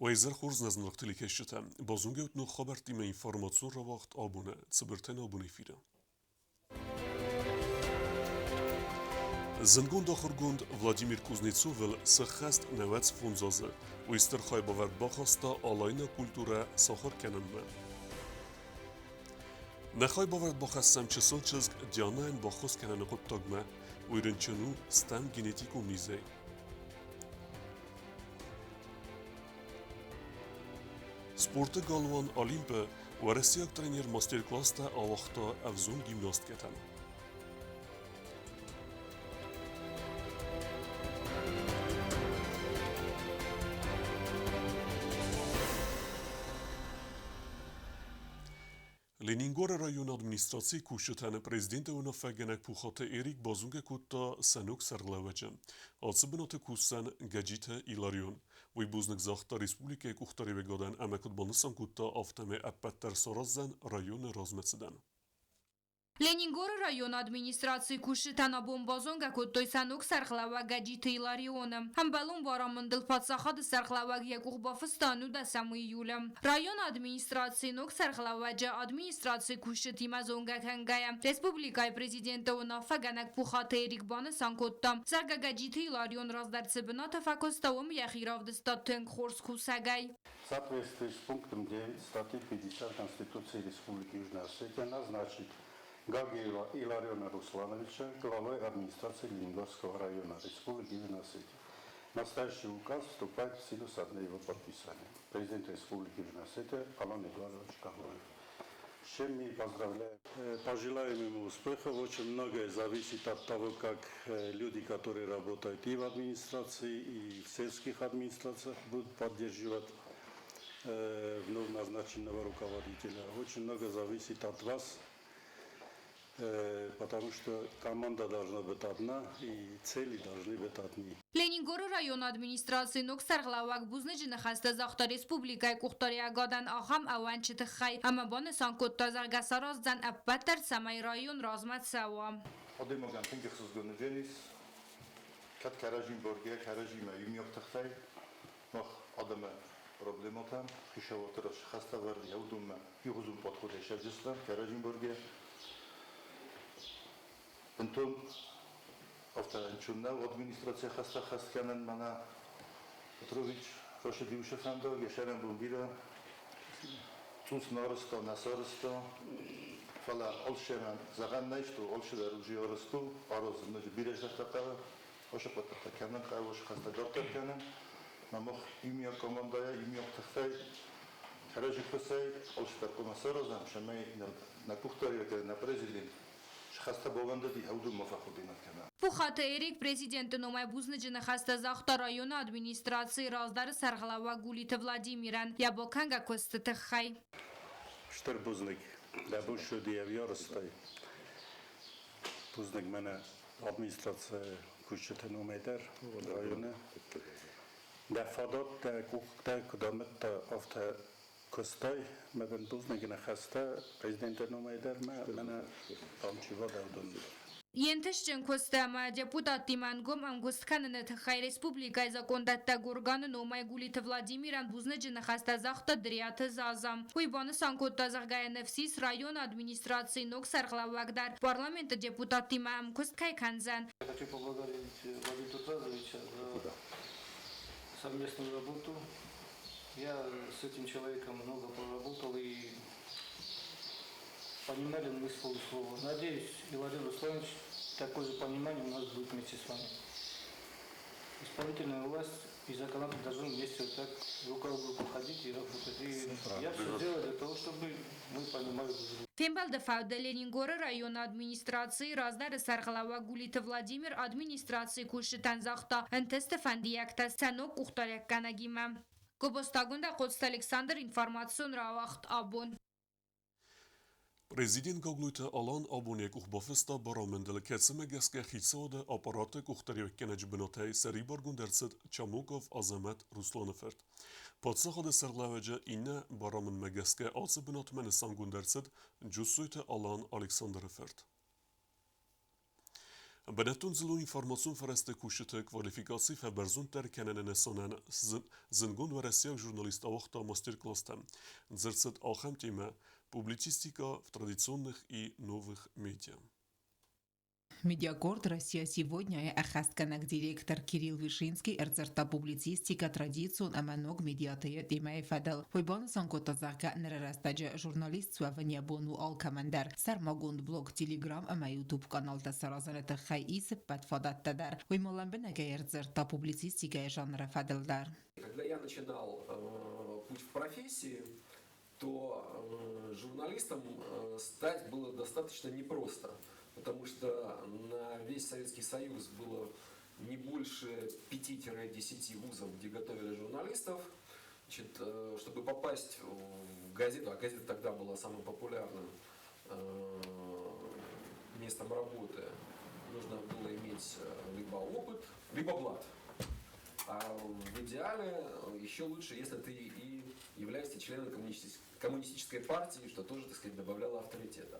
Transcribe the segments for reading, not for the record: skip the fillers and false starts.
Уӕ изӕр хорз нӕ зынаргъ телекӕсджытӕ! Базонгӕ ног хабӕрттимӕ информацион рауагъд абоны цыбыртӕн абон эфиры. Зындгонд ахуыргонд Владимир Кузнецовыл сӕххӕст 95 азы. Уый стыр хайбавӕрд бахаста алайнаг культурӕ сахуыр кӕнынмӕ. Нӕ хайбавӕрд бахӕссӕм чысыл чызг Дианӕйӕн баххуыс кӕныны хъуыддагмӕ. Уый рынчын у стӕм генетикон низӕй. Спорты галуан Олимп-ы уӕрӕсейаг тренер мастер-класстӕ ауагъта ӕвзонг гимнасткӕтӕн. Ленингоры районы администрацийы кусджытӕн президенты уынаффӕгӕнӕг Пухаты Эрик базонгӕ кодта сӕ ног сӕргълӕууӕджы. Ацы бынаты кусдзӕн Гӕджиты Иларион. Уый бузныг загъта республикӕйы къухдариуӕгадӕн ӕмӕ куыд банысан кодта, афтӕмӕй ӕппӕт дӕр сараздзӕн районы размӕцыдӕн. Ленингоры районы администрацийы кусджытӕн абон базонгӕ кодтой сӕ ног сӕргълӕууӕг Гӕджиты Иларионы. Ӕмбӕлон барамындыл паддзахады сӕргълӕууӕг йӕ къух бафыста 19 июлы. Районы администрацийы ног сӕргълӕууӕджы администрацийы кусджытимӕ зонгӕ кӕнгӕйӕ, республикӕйы президенты уынаффӕгӕнӕг Пухаты Эрик банысан кодта, зӕгъгӕ Гӕджиты Иларион раздӕр цы бынаты фӕкуыста, уым йӕхи равдыста тынг хорз кусӕгӕй. В соответствии с пунктом 9 статьи 50 Конституции Республики Южная Осетия назначить Гагиева Илариона Руслановича главой администрации Ленингорского района Республики Южная Осетия. Настоящий указ вступает в силу со дня его подписания. Президент Республики Южная Осетия Алан Эдуардович Гаглоев. С чем мы поздравляем. Пожелаем ему успехов. Очень многое зависит от того, как люди, которые работают и в администрации, и в сельских администрациях, будут поддерживать вновь назначенного руководителя. Очень много зависит от вас, потому что команда должна быть одна и цели должны быть одни. Ленингоры районы администрацийы ног сӕргълӕууӕг бузныджы ныхӕстӕ загъта республикӕйы къухдариуӕгадӕн ахӕм ӕууӕнчы тыххӕй ӕмӕ банысан кодта, зӕгъгӕ, сараздзӕн ӕппӕт дӕр, цӕмӕй район размӕ цӕуа. Адӕймагӕн тынг ӕхсызгон уыдзӕнис, кӕд кӕрӕдзи мбаргӕ, кӕрӕдзимӕ иумиаг тыхтӕй мах адӕмы проблемӕтӕм, хицауады раз хӕстӕ ӕвӕрд уыдонмӕ иугъуызон подходӕй сӕвзӕрстам, кӕрӕдзи мбаргӕ. Бынтон афтӕ ӕнцон нӕу администрацийӕ хӕстӕ хӕст кӕнын мӕнӕ Петрович рацыди уыцы фӕндаг, йӕ сӕрӕнбон бирӕ цъус нӕ арӕзта, нӕ сарӕзта, фӕлӕ алцӕмӕн зӕгъӕн нӕй, что алцыдӕр уже арӕзт у, аразын ноджы бирӕ здӕхтӕ хъӕуы, уыцы хъуыддӕгтӕ кӕнын хъӕуы, уыцы хӕстӕ дарддӕр кӕнын. Мӕ мах иумиаг командӕйӕ, иумиаг тыхтӕй кӕрӕдзи ххуысӕй алцыдӕр хъуамӕ саразӕм, цӕмӕй нӕ къухдариуӕггӕнӕг, нӕ президент Схӕццӕ бавӕндыди ӕвдуммӕ фӕхудинаг кӕна. Пухаты Эрик президенты номӕй бузныджы ныхӕстӕ загъта районы администрацийы раздӕры сӕргълӕууӕг Гулиты Владимирӕн йӕ бакӕнгӕ куысты тыххӕй. Стыр бузныг дӕ буссуди ӕвзӕрстай. Бузныг мӕнӕ администрацийы кусджыты номӕй дӕр районы. Дӕ фадат дӕ къухтӕ куыд амыдта, афтӕ Куыстай, мӕ дын бузныг ныхӕстӕ президенты номӕй дӕр мӕ мӕнӕ там чи уыдон. Йе нтыстджын куысты ӕмӕ депутаттимӕ ӕнгом ӕмгуыст кӕныны тыххӕй республикӕйы закъондӕттӕг органы номӕй Гулиты Владимирӕн бузныджы ныхӕстӕ загъта Дриаты Заза. Уый банысан кодта, зӕгъгӕ, НФСИС районы администрацийы ног сӕргълӕууӕг дӕр парламенты депутаттимӕ ӕмкуыст кӕй кӕндзӕн. Я хочу поблагодарить Владимира Туртазовича за совместную работу. Я с этим человеком много проработал и понимали мы с полуслова. Надеюсь, и Владимир Русланович, такое же понимание у нас будет вместе с вами. Исполнительная власть и законодатель должны вместе вот так рука в руку ходить и работать. И я все делаю для того, чтобы мы понимали друг друга. Фембӕлды фӕуды Ленингоры районы администрацийы раздӕры сӕргълӕууӕг Гулиты Владимир администрацийы кусджытӕн загъта ӕнтысты фӕндиӕгтӕ сӕ ног къухдариуӕггӕнӕгимӕ. Гобозтагундӕ Хъоцты Александр информацион рауагъд абон. Президент Гаглойты Алан абон йӕ къух бафыста барамындыл, кӕцымӕ гӕсгӕ хицауады аппараты къухдариуӕггӕнӕджы бынатӕй сӕрибаргонд ӕрцыд Чамоков Азӕмӕт Русланы фырт. Паддзахады сӕргълӕууӕджы иннӕ барамындмӕ гӕсгӕ ацы бынатмӕ нысангонд ӕрцыд Джуссойты Алан Александры фырт. Бынӕттон дзыллон информацион фӕрӕзты кусджыты квалификаци фӕбӕрзонддӕр кӕныны нысанӕн зындгонд уӕрӕсейаг журналист ауагъта мастер-класстӕ. Дзырд цыд ахӕм темӕ «Публицистика в традиционных и новых медиа». Медиакорд «Россия сегодня»-йы ӕххӕстгӕнӕг директор Кирилл Вишинский ӕрдзырдта публицистикӕ традицион ӕмӕ ног медиатӕйы темӕйы фӕдыл. Уый банысан кодта, зӕгъгӕ, ныры рӕстӕджы журналист суӕвын йӕ бон у алкӕмӕн дӕр. Сӕрмагонд блог, Телеграм ӕмӕ YouTube-каналтӕ саразыны тыххӕй ис ӕппӕт фадӕттӕ дӕр. Уый ма лӕмбынӕгӕй ӕрдзырдта публицистикӕйы жанры фӕдыл дӕр. Когда я начинал путь в профессии, то журналистом стать было достаточно непросто, потому что на весь Советский Союз было не больше 5-10 вузов, где готовили журналистов. Значит, чтобы попасть в газету, а газета тогда была самым популярным местом работы, нужно было иметь либо опыт, либо блат. А в идеале еще лучше, если ты и являешься членом коммунистической партии, что тоже, так сказать, добавляло авторитета.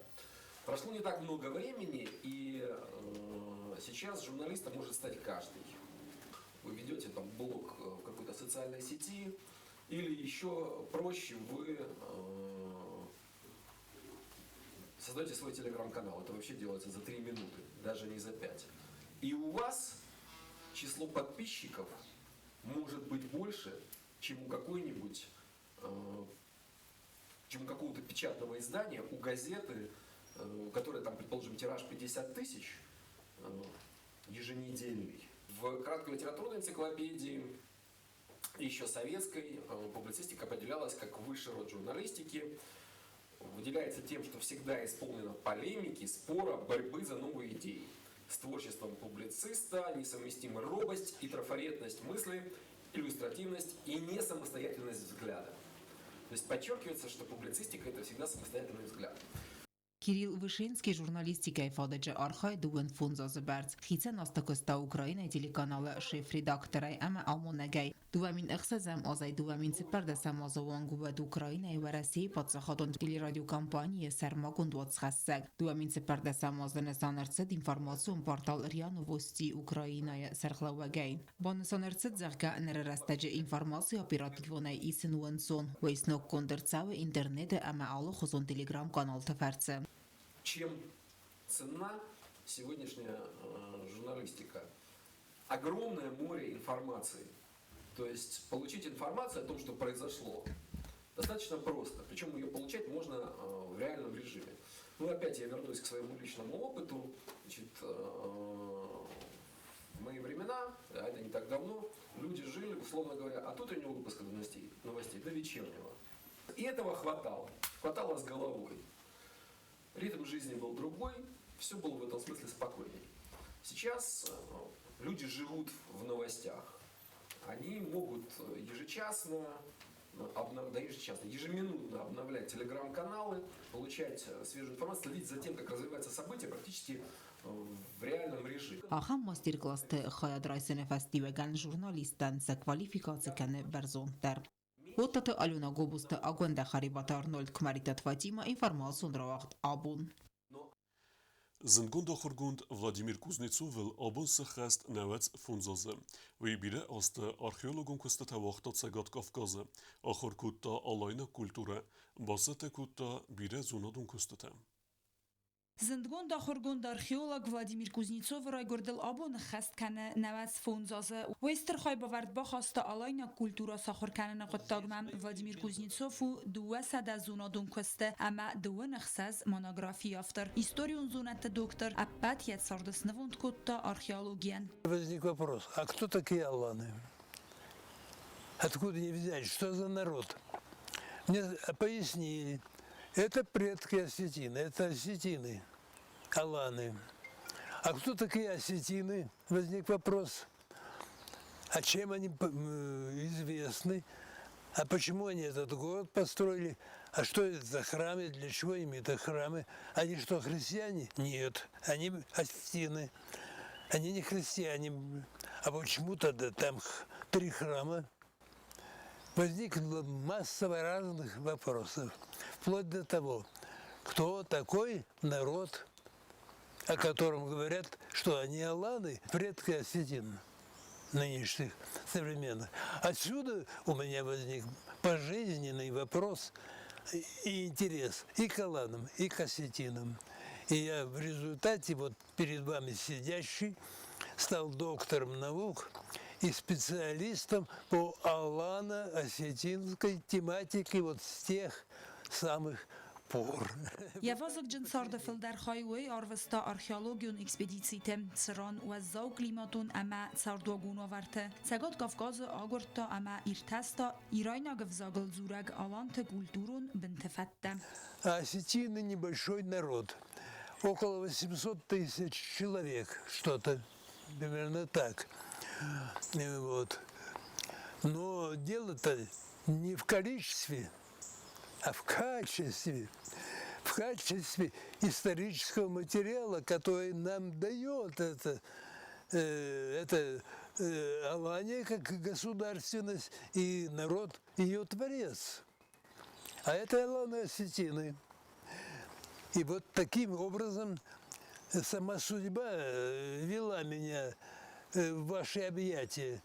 Прошло не так много времени, и сейчас журналистом может стать каждый. Вы ведете там блог в какой-то социальной сети, или еще проще, вы создаете свой телеграм-канал. Это вообще делается за 3 минуты, даже не за 5. И у вас число подписчиков может быть больше, чем у какой-нибудь, чем у какого-то печатного издания, у газеты, у которой там, предположим, тираж 50 тысяч еженедельный. В краткой литературной энциклопедии, еще советской, публицистика определялась как высший род журналистики, выделяется тем, что всегда исполнена полемики, спора, борьбы за новые идеи. С творчеством публициста несовместимы робость и трафаретность мысли, иллюстративность и несамостоятельность взгляда. То есть подчеркивается, что публицистика – это всегда самостоятельный взгляд. Кирилл Вышинский журналистикӕйы фадыджы архайы дыууын фондз азы бӕрц. Хицӕн азты куыста Украинӕйы телеканалы шеф-редакторӕй ӕмӕ амонӕгӕй. 2006 азӕй 2014 азы онг уӕд Украинӕйы Уӕрӕсейы паддзахадон телерадиокомпанийы сӕрмагонд уацхӕссӕг. 2014 азы нысан ӕрцыд информацион портал РИА Новости Украинӕйы сӕргълӕууӕгӕй. Банысан ӕрцыд, зӕгъгӕ, ныры рӕстӕджы информаци оперативонӕй исын у ӕнцон. Уый сноггонд ӕрцӕуы интернеты ӕмӕ алыхуызон телеграм-каналты фӕрцы. Чем ценна сегодняшняя журналистика? Огромное море информации. То есть получить информацию о том, что произошло, достаточно просто. Причем ее получать можно в реальном режиме. Ну, опять я вернусь к своему личному опыту. Значит, в мои времена, а это не так давно, люди жили, условно говоря, от утреннего выпуска новостей до вечернего. И этого хватало. Хватало с головой. Ритм жизни был другой, все было в этом смысле спокойнее. Сейчас люди живут в новостях. Они могут ежечасно, да, ежечасно, ежеминутно обновлять телеграм-каналы, получать свежую информацию, следить за тем, как развиваются события практически в реальном режиме. Ахӕм мастер-классты хайад райсыны фӕстиуӕгӕн журналисттӕн сӕ квалификаци кӕны бӕрзонддӕр. Оттаты Алена Гобозты Агуындӕ Харебаты Арнольд Куымӕридтаты Фатимӕ информацион рауагъд Абон. Зындгонд ахуыргонд Владимир Кузнецовыл абон сӕххӕст 95 азы. Уый бирӕ азты археологон куыстытӕ уагъта Цӕгат Кавказы, ахуыр кодта алайнаг культурӕ, бацӕттӕ кодта бирӕ зонадон куыстытӕ. Зындгонд ахуыргонд археолог Владимир Кузнецовы райгуырдыл абон ӕххӕст кӕны 95 азы. Уый стыр хайбавӕрд бахаста алайнаг культурӕ сахуыр кӕныны хъуыддагмӕ. Владимир Кузнецов у 200 зонадон куысты ӕмӕ 26 монографийы автор. Историон зонӕдты доктор ӕппӕт йӕ царды снывонд кодта археологийӕн. Возник вопрос, а кто такие аланы? Откуда они взялись? Что за народ? Мне пояснили. Это предки осетины, это осетины, аланы. А кто такие осетины? Возник вопрос. А чем они известны? А почему они этот город построили? А что это за храмы? Для чего им это храмы? Они что, христиане? Нет, они осетины. Они не христиане. А почему тогда там три храма? Возникла масса разных вопросов, вплоть до того, кто такой народ о котором говорят, что они аланы, предки осетин нынешних, современных. Отсюда у меня возник пожизненный вопрос и интерес и к аланам, и к осетинам. И я в результате, вот перед вами сидящий, стал доктором наук и специалистом по алано-осетинской тематике вот с тех самых пор. Йӕ вазыгджын царды фылдӕр хай уый арвыста археологион экспедициты, цыран уӕззау климатон ӕмӕ цардуагон уавӕрты Цӕгат Кавказы агуырдта ӕмӕ иртӕста ирайнаг ӕвзагыл дзурӕг аланты культурон бынты фӕдтӕ. Осетины небольшой народ, около 800 тысяч человек, что-то примерно так. Вот. Но дело-то не в количестве, а в качестве. В качестве исторического материала, который нам дает это Алания как государственность и народ ее творец. А это Аланы осетины. И вот таким образом сама судьба вела меня в ваши объятия.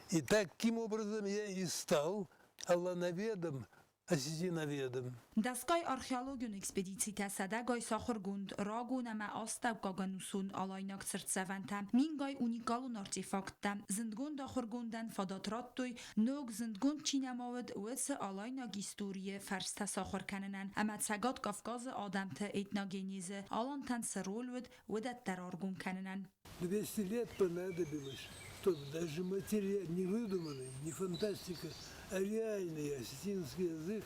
И таким образом я и стал алановедом, осетиноведом. Дӕсгай археологион экспедицитӕ, сӕдӕгай сахуыргонд, рагон ӕмӕ астӕуккагӕнусон алайнаг цыртдзӕвӕнтӕ, мингай уникалон артефакттӕ зындгонд ахуыргондӕн фадат радтой, ног, зындгонд чи нӕма уыд, уыцы алайнаг историйы фӕрстӕ сахуыр кӕнынӕн ӕмӕ Цӕгат Кавказы адӕмты этногенезы алантӕн цы роль уыд, уыдӕттӕ раргом кӕнынӕн. 200 лет понадобилось, чтобы даже материал не выдуманный, не фантастика, а реальный осетинский язык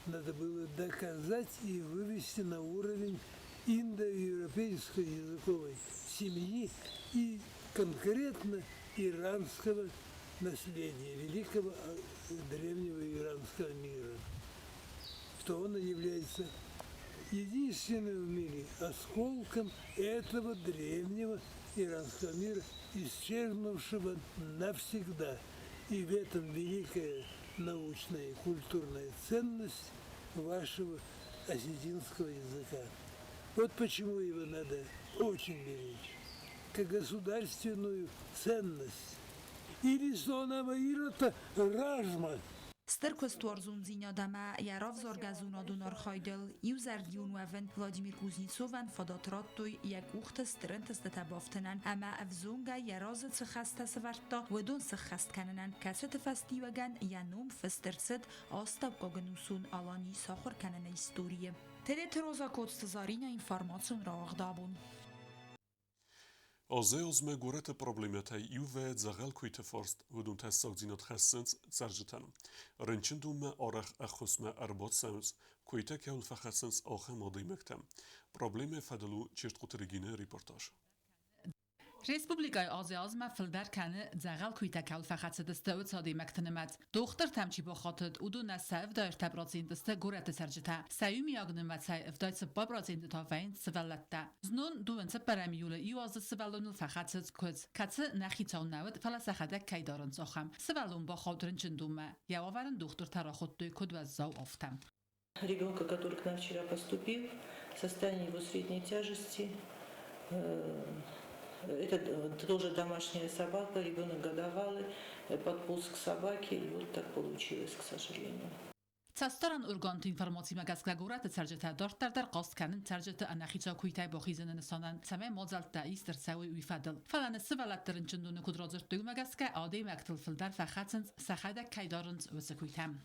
надо было доказать и вывести на уровень индоевропейской языковой семьи и конкретно иранского наследия, великого древнего иранского мира, что он является единственным в мире осколком этого древнего иранского мира, исчезнувшего навсегда. И в этом великая научная и культурная ценность вашего осетинского языка. Вот почему его надо очень беречь, как государственную ценность. Ирыстон ӕмӕ ирӕтты размӕ. Стыр куыстуарзондзинад ӕмӕ йӕ равзаргӕ зонадон архайдыл иузӕрдион уӕвын Владимир Кузнецовӕн фадат радтой йӕ къухты стыр ӕнтыстытӕ бафтынӕн ӕмӕ ӕвзонгӕй йӕ разы цы хӕстӕ сӕвӕрдта, уыдон сыххӕст кӕнынӕн, кӕцыты фӕстиуӕгӕн йӕ ном фыст ӕрцыд астӕуккаг ӕнусон Алани сахуыр кӕныны историйы. Тедеты Роза, Коцты Заринӕ, информацион рауагъд Абон. Азӕй-азмӕ горӕты проблемӕтӕй иу вӕййы дзӕгъӕл куыйты фарст, уыдон тӕссагдзинад хӕссынц цӕрджытӕн. Рынчындонмӕ арӕх ӕххуысмӕ ӕрбацӕуынц, куыйтӕ кӕуыл фӕхӕцынц, ахӕм адӕймӕгтӕ. Проблемӕйы фӕдыл у Чертхъоты Регинӕйы репортаж. Республикӕйы азӕй-азмӕ фылдӕр кӕны дзӕгъӕл куыйтӕ кӕуыл фӕхӕцыдысты, уыцы адӕймӕгты нымӕц. Дохтыртӕм чи бахатыд, уыдонӕн сӕ 73% сты горӕты цӕрджытӕ, сӕ иумиаг нымӕцӕй 74% та вӕййынц сывӕллӕттӕ. Знон дыууын цыппӕрӕм июлы иу азы сывӕллоныл фӕхӕцыд куыдз, кӕцы нӕ хицау нӕ уыд, фӕлӕ сӕхӕдӕг кӕй дарынц, ахӕм. Сывӕллон бахауд рынчындонмӕ. Йӕ уавӕр ын дохтыртӕ рахуыдтой куыд уӕззау, афтӕ. Ребенка, который к нам вчера поступил, состояние его средней тяжести. Это тоже домашняя собака, ребенок годовалый, подполз к собаке, и вот так получилось, к сожалению. Цӕстдарӕн органты информацимӕ гӕсгӕ горӕты цӕрджытӕ дарддӕр дӕр хъаст кӕнынц цӕрджыты ӕнӕхицау куыйтӕй бахизыны нысанӕн, цӕмӕй мадзӕлттӕ ист ӕрцӕуой уый фӕдыл. Фӕлӕ нӕ сывӕллӕтты рынчындоны куыд радзырдтой, уымӕ гӕсгӕ адӕймӕгтыл фылдӕр фӕхӕцынц, сӕхӕдӕг кӕй дарынц, уыцы куыйтӕм.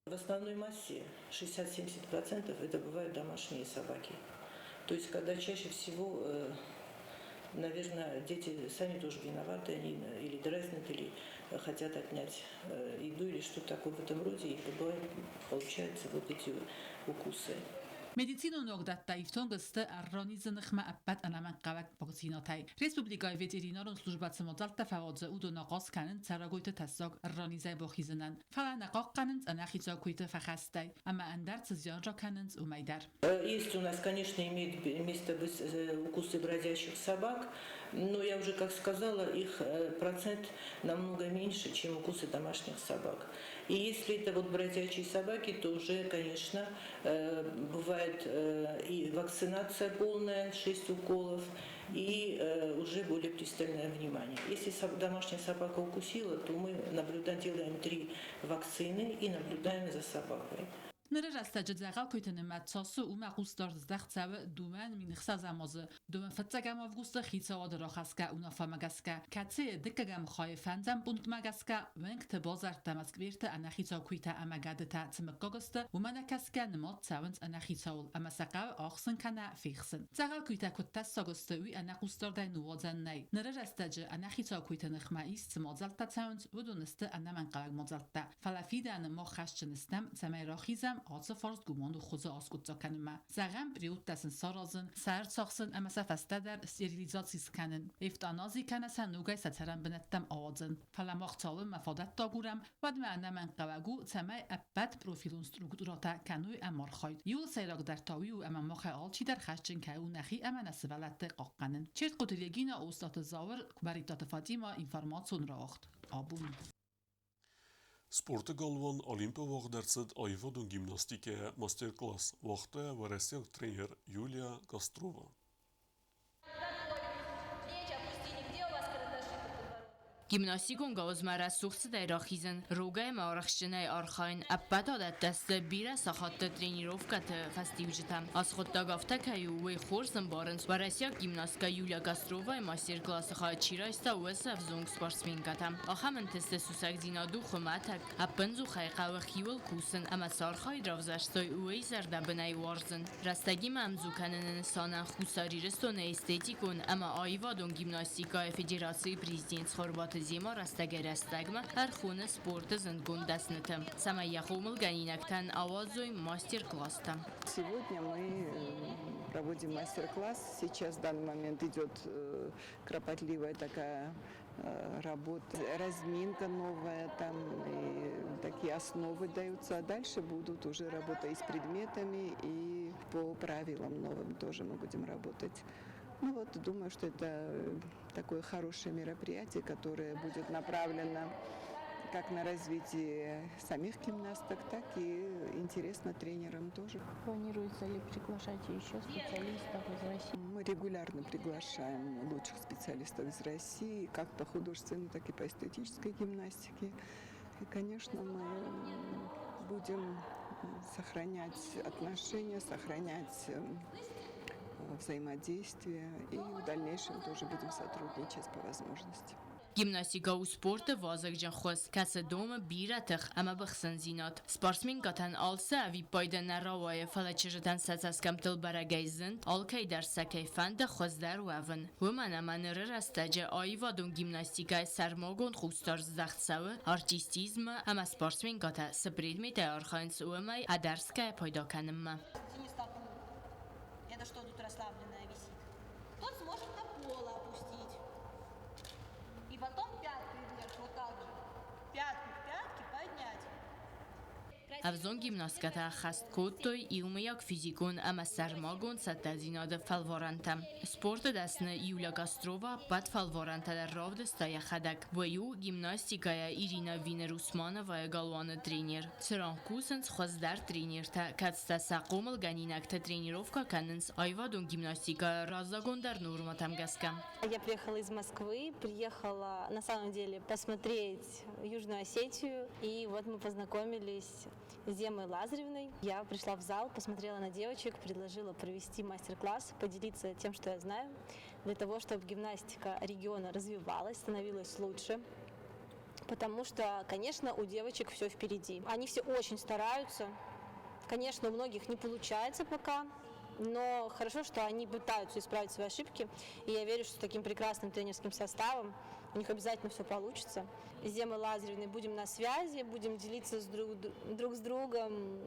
В основной массе 60-70% это бывают домашние собаки. То есть, когда чаще всего, наверное, дети сами тоже виноваты, они или дразнят, или хотят отнять еду, или что-то такое в этом роде, и бывает, получаются вот эти укусы. Медицинон уагдӕттӕ ифтонг сты ӕрранизы ныхмӕ ӕппӕт ӕнӕмӕнгхъӕуӕг вакцинатӕй. Республикӕйы ветеринарон службӕ цы мадзӕлттӕ фӕуадзы, уыдон ахъаз кӕнынц цӕрӕгойты тӕссаг ӕрранизӕй бахизынӕн, фӕлӕ нӕ хъахъхъӕнынц ӕнӕхицау куыйты фӕхӕстӕй ӕмӕ ӕндӕр цы зиан ракӕнынц, уымӕй дӕр. Есть у нас, конечно, имеет место быть укусы бродячих собак, но я уже, как сказала, их процент намного меньше, чем укусы домашних собак. И если это вот бродячие собаки, то уже, конечно, бывает и вакцинация полная, 6 уколов, и уже более пристальное внимание. Если домашняя собака укусила, то мы наблюдаем, делаем три вакцины и наблюдаем за собакой. Ныры рӕстӕджы дзӕгъӕл куыйты нымӕц цас у, уымӕ хъусдард здӕхт цӕуы 2006-ӕм азы 25 августы хицауады рахӕсгӕ уынаффӕмӕ гӕсгӕ, кӕцыйы дыккӕгӕм хайы фӕндзӕм пунктмӕ гӕсгӕ уӕнгты базӕрттӕ ӕмӕ скверты ӕнӕхицау куыйтӕ ӕмӕ гӕдытӕ цы мыггаг сты, уымӕ нӕ кӕсгӕ нымад цӕуынц ӕнӕхицауыл ӕмӕ сӕ хъӕуы ахсын кӕнӕ фехсын. Дзӕгъӕл куыйтӕ куыд тӕссаг сты, уый ӕнӕхъусдардӕй ныууадзӕн нӕй. Ныры рӕстӕджы ӕнӕхицау куыйты ныхмӕ ист цы мадзӕлттӕ цӕуынц, уыдон сты ӕнӕмӕнгхъӕуӕг мадзӕлттӕ. Фӕлӕ фидӕны мах хӕсджын стӕм, цӕмӕй рахизӕм ацы фарст гуманон хуызы аскъуыддзаг кӕнынмӕ. Зӕгъӕм, приюттӕ сын саразын, сӕ ӕрцахсын ӕмӕ сӕ фӕстӕдӕр стерилизаци скӕнын, эвтанази кӕнӕ сӕ ногӕй сӕ цӕрӕн бынӕттӕм ауадзын. Фӕлӕ мах цалынмӕ фадӕттӕ агурӕм, уӕдмӕ ӕнӕмӕнгхъӕуӕг у, цӕмӕй ӕппӕт профилон структурӕтӕ кӕной ӕмархайд. Иуыл сӕйрагдӕр та уый у, ӕмӕ махӕй алчидӕр хӕсджын кӕй у нӕхи ӕмӕ нӕ сывӕллӕтты хъахъхъӕнын. Чертхъоты Регина, Остъаты Зауыр, Куымӕридтаты Фатимӕ, информацион рауагъд. Абон. Спорты галуан Олимпы уагъд ӕрцыд аивадон гимнастикӕйӕ мастер-класс, уагъта уӕрӕсейаг тренер Юлия Кострова. Гимнастикон гауызмӕ рӕсугъд цыдӕй рахизын, рогӕй ӕмӕ арӕхстджынӕй архайын, ӕппӕт адӕттӕ сты бирӕ сахатты тренировкӕты фӕстиуджытӕ. Ацы хъуыддаг афтӕ кӕй у, уый хорз ӕмбарынц, уӕрӕсейаг гимнасткӕ Юлия Костровайы мастер-классы хайад чи райста, уыцы ӕвзонг спортсменкӕтӕ. Ахӕм ӕнтысты сусӕгдзинад у хуымӕтӕг, ӕппынӕдзухӕй хъӕуы хиуыл кусын ӕмӕ цы архайд равзӕрстой, уый зӕрдӕбынӕй уарзын. Рӕстӕгимӕ ӕмдзу кӕныны нысанӕн Хуссар Ирыстоны эстетикон ӕмӕ аивадон гимнастикӕйы федерацийы президент Цхуырбаты Зема рӕстӕгӕй-рӕстӕгмӕ ӕрхоны спорты зындгонд дӕсныты, цӕмӕй йӕ хъомылгӕнинӕгтӕн ауадзой мастер-класстӕ. Сегодня мы проводим мастер-класс. Сейчас в данный момент идет кропотливая такая работа, разминка новая, там и такие основы даются, а дальше будут уже работа и с предметами, и по правилам новым тоже мы будем работать. Ну вот, думаю, что это такое хорошее мероприятие, которое будет направлено как на развитие самих гимнасток, так и интересно тренерам тоже. Планируется ли приглашать еще специалистов из России? Мы регулярно приглашаем лучших специалистов из России, как по художественной, так и по эстетической гимнастике. И, конечно, мы будем сохранять отношения, сохранять взаимодействие и в дальнейшем тоже будем сотрудничать по возможности. Гимнастикӕ у спорты вазыгджын хуыз, кӕцы домы бирӕ тых ӕмӕ быхсындзинад. Спортсменкӕтӕн алцы ӕвиппайды нӕ рауайы, фӕлӕ чызджытӕн сӕ цӕсгӕмттыл бӕрӕгӕй зынд, алкӕй дӕр сӕ кӕй фӕнды хуыздӕр уӕвын. Уымӕн ӕмӕ ныры рӕстӕджы аивадон гимнастикӕйы сӕрмагонд хъусдард здӕхт цӕуы артистизмы ӕмӕ спортсменкӕтӕ цы предметӕй архайынц, уымӕй ӕдӕрсгӕйӕ пайда кӕнынмӕ. Это что тут расслабленное висит? Тот сможет до пола опустить. И потом пяткой вверх, вот так же. Пятку к пятке поднять. Ӕвзонг гимнасткӕтӕ ӕххӕст кодтой иумӕйаг физикон ӕмӕ сӕрмагонд цӕттӕдзинады фӕлварӕнтӕ. Спорты дӕсны Юлия Кострова ӕппӕт фӕлварӕнтӕ дӕр равдыста йӕхӕдӕг. Уый у гимнастикӕйӕ Ирина Винер-Усмановайы галуаны тренер. Цыран кусынц хуыздӕр тренертӕ, кӕцытӕ сӕ хъомылгӕнинӕгты тренировкӕ кӕнынц аивадон гимнастикӕйы раззагондӕр нормӕтӕм гӕсгӕ. Я приехала из Москвы, приехала на самом деле посмотреть Южную Осетию. И вот мы познакомились с Земой Лазаревной. Я пришла в зал, посмотрела на девочек, предложила провести мастер-класс, поделиться тем, что я знаю, для того, чтобы гимнастика региона развивалась, становилась лучше. Потому что, конечно, у девочек все впереди. Они все очень стараются. Конечно, у многих не получается пока, но хорошо, что они пытаются исправить свои ошибки. И я верю, что с таким прекрасным тренерским составом у них обязательно все получится. С Земой Лазаревной будем на связи, будем делиться с друг, друг с другом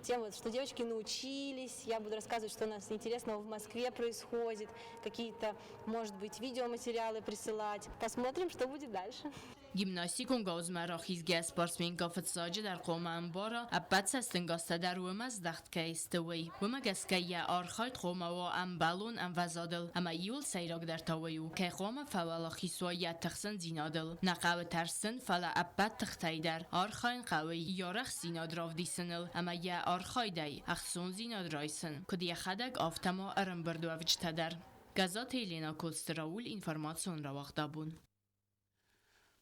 тем, вот, что девочки научились. Я буду рассказывать, что у нас интересного в Москве происходит, какие-то, может быть, видеоматериалы присылать. Посмотрим, что будет дальше. Гимнастикон гауызмӕ рахизгӕ спортсменкӕ фыццаджыдӕр хъуамӕ ӕмбара, ӕппӕт цӕстӕнгастӕ дӕр уымӕ здӕхт кӕй сты, уый. Уымӕ гӕсгӕ йӕ архайд хъуамӕ уа ӕмбӕлон ӕмвӕзадыл ӕмӕ иуыл сӕйрагдӕр та уый у, кӕй хъуамӕ фӕуӕлахиз уа йӕ тыхсындзинадыл. Нӕ хъӕуы тӕрсын, фӕлӕ ӕппӕт тыхтӕй дӕр архайын хъӕуы йӕ арӕхстдзинад равдисыныл ӕмӕ йӕ архайдӕй ӕхцондзинад райсын, куыд йӕхӕдӕг, афтӕ ма ӕрӕмбырдуӕвджытӕ дӕр. Гӕззаты Еленӕ, Коцты Рауль, информацион рауагъд Абон.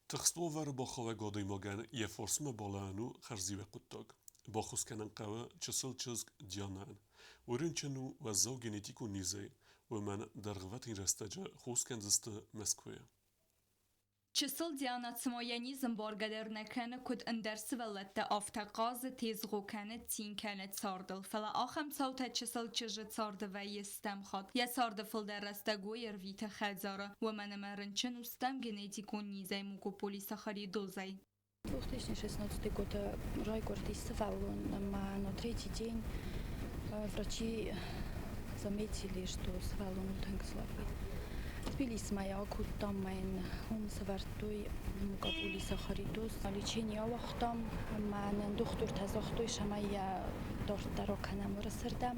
Тыхст уавӕры бахауӕг адӕймагӕн йӕ фарсмӕ балӕууын у хӕрзиуӕг хъуыддаг. Баххуыс кӕнын хъӕуы чысыл чызг Дианӕйӕн. Уый рынчын у уӕззау генетикон низӕй, уымӕн дӕргъвӕтин рӕстӕджы хос кӕндзысты Мӕскуыйы. Чысыл Диана цыма йӕ низ ӕмбаргӕ дӕр нӕ кӕны, куыд ӕндӕр сывӕллӕттӕ, афтӕ хъазы, тезгъо кӕны, цин кӕны цардыл. Фӕлӕ ахӕм цаутӕ чысыл чызджы царды вӕййы стӕм хатт. Йӕ царды фылдӕр рӕстӕг уый ӕрвиты хӕдзары, уымӕн ӕмӕ рынчын у стӕм генетикон низӕй мукополисахаридозӕй. 2016 год райгуырдис сывӕллон ӕмӕ на третий день врачи заметили, что сывӕллон у тынг слабый. Тбилисмӕ йӕ акодтам ӕмӕ йын уым сӕвӕрдтой мукополисахаридоз. Лечение ауагътам ӕмӕ нын дохтыртӕ загътой, цӕмӕй йӕ дарддӕр акӕнӕм уырысырдӕм.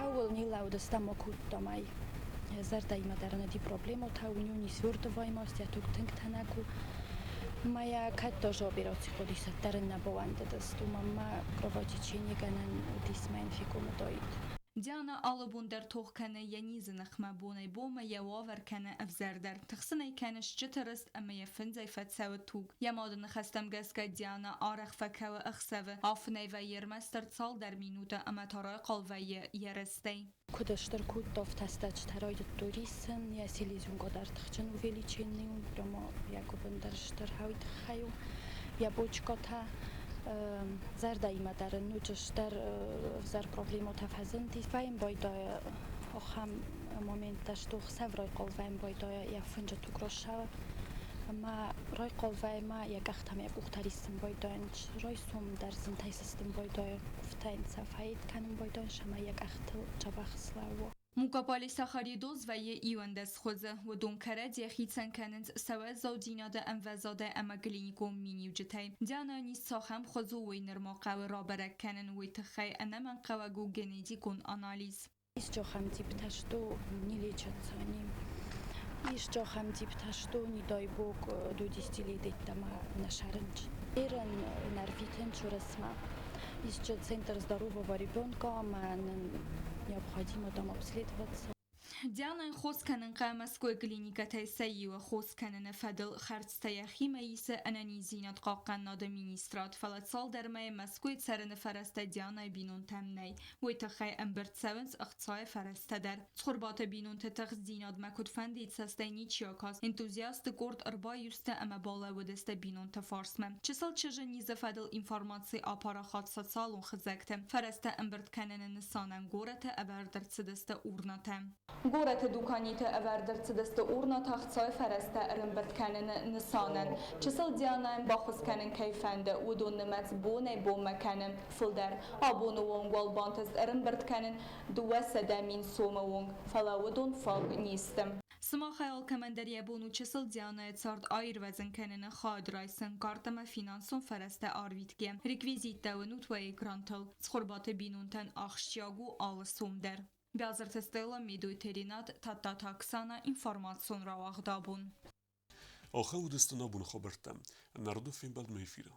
Ауыл не лӕудыстӕм, акодтам ӕй. Зӕрдӕимӕ дӕр ын уыди проблемӕтӕ, у него не свертываемость, йӕ туг тынг тӕнӕг у. Ӕмӕ йӕ кӕд даже операци хъуыдис, уӕддӕр ын нӕ бауӕндыдысты, уымӕн ӕмӕ кровотечение гӕнӕн уыдис мӕ инфеком уыдаид. Диана алы бон дӕр тох кӕны йӕ низы ныхмӕ, бонӕй-бонмӕ йӕ уавӕр кӕны ӕвзӕрдӕр. Тыхсын ӕй кӕны стджыты рыст ӕмӕ йӕ фындзӕй фӕцӕуы туг. Йӕ мады ныхӕстӕм гӕсгӕ Диана арӕх фӕкӕуы ӕхсӕвы, афынӕй вӕййы ӕрмӕстдӕр цалдӕр минуты ӕмӕ та райхъал вӕййы йӕ рыстӕй. Куыд стыр кодта, афтӕ райдыдтой риссын, йӕ селезенка дӕр тыхджын увеличенный у, прямо йӕ гуыбын дӕр стыр уый тыххӕй у, йӕ бочкатӕ зӕрдӕимӕ дӕр ын ноджы стыр ӕвзӕр проблемӕтӕ фӕзынди. Вӕййын байдайы ахӕм моменттӕ, что ӕхсӕв райхъал вӕййын байдайы, йӕ фынджы туг рассӕуы ӕмӕ райхъал вӕййы ӕмӕ йӕ къӕхтӕм йӕ къухтӕ риссын байдайынц. Райсом дӕр зынтӕй сыстын байдайы, къухтӕ йын цӕфӕй кӕнын байдайынц ӕмӕ йӕ къӕхтыл дзӕбӕх слӕууы. Мукополисахаридоз вӕййы 11 хуызы. Уыдон кӕрӕдзийӕ хицӕн кӕнынц сӕ уӕззаудзинады ӕмвӕзадӕй ӕмӕ клиникон миниуджытӕй. Дианӕйы низ цахӕм хуыз у, уый нырма хъӕуы рабӕрӕг кӕнын, уый тыххӕй ӕнӕмӕнгхъӕуӕг у генетикон анализ. Есть ахӕм типтӕ, что не лечатся они. Есть ахӕм типтӕ, что, не дай бог, до 10 лет йеддӕмӕ нӕ сӕрынц. Ерын нӕрвитынц Уырысмӕ. Есть центр здорового ребенка, ӕмӕ нын необходимо там обследоваться. Дианӕйӕн хос кӕнын хъӕуы Мӕскуыйы клиникӕтӕй сӕ иуы. Хос кӕныны фӕдыл хӕрдзтӕ йӕхимӕ исы ӕнӕниздзинад хъахъхъӕнынады министрад, фӕлӕ цалдӕр мӕйы Мӕскуыйы цӕрыны фӕрӕзтӕ Дианӕйы бинонтӕм нӕй. Уый тыххӕй ӕмбырд цӕуынц ӕхцайы фӕрӕзтӕ дӕр. Цхуырбаты бинонты тыхстдзинадмӕ куыдфӕндыйы цӕстӕй ничи акаст. Энтузиастты къорд ӕрбаиу сты ӕмӕ балӕууыдысты бинонты фарсмӕ. Чысыл чызджы низы фӕдыл информаци апарахат социалон хызӕгты. Фӕрӕзтӕ ӕмбырд кӕныны нысанӕн горӕты ӕвӕрд ӕрцыдысты урнатӕ. Горӕты дуканиты ӕвӕрд ӕрцыдысты урнатӕ ӕхцайы фӕрӕзтӕ ӕрӕмбырд кӕныны нысанӕн. Чысыл Дианӕйӕн баххуыс кӕнын кӕй фӕнды, уыдон нымӕц бонӕй-бонмӕ кӕны фылдӕр. Абоны онг уал бантыст ӕрӕмбырд кӕнын 200 000 сомы онг, фӕлӕ уыдон фаг не сты. Сымахӕй алкӕмӕндӕр йӕ бон у чысыл Дианӕйы цард аирвӕзын кӕныны хайад райсын, картӕмӕ финансон фӕрӕзтӕ арвитгӕ. Реквизиттӕ уынут уӕ экрантыл. Цхуырбаты бинонтӕн ахсджиаг у алы сом дӕр. Биазырты Стелла, Медойты Ренат, Тадтаты Оксана, информацион рауагъд Абон. Ахӕм уыдысты нӕ абоны хабӕрттӕ. Народы фембӕлдмӕ эфиры.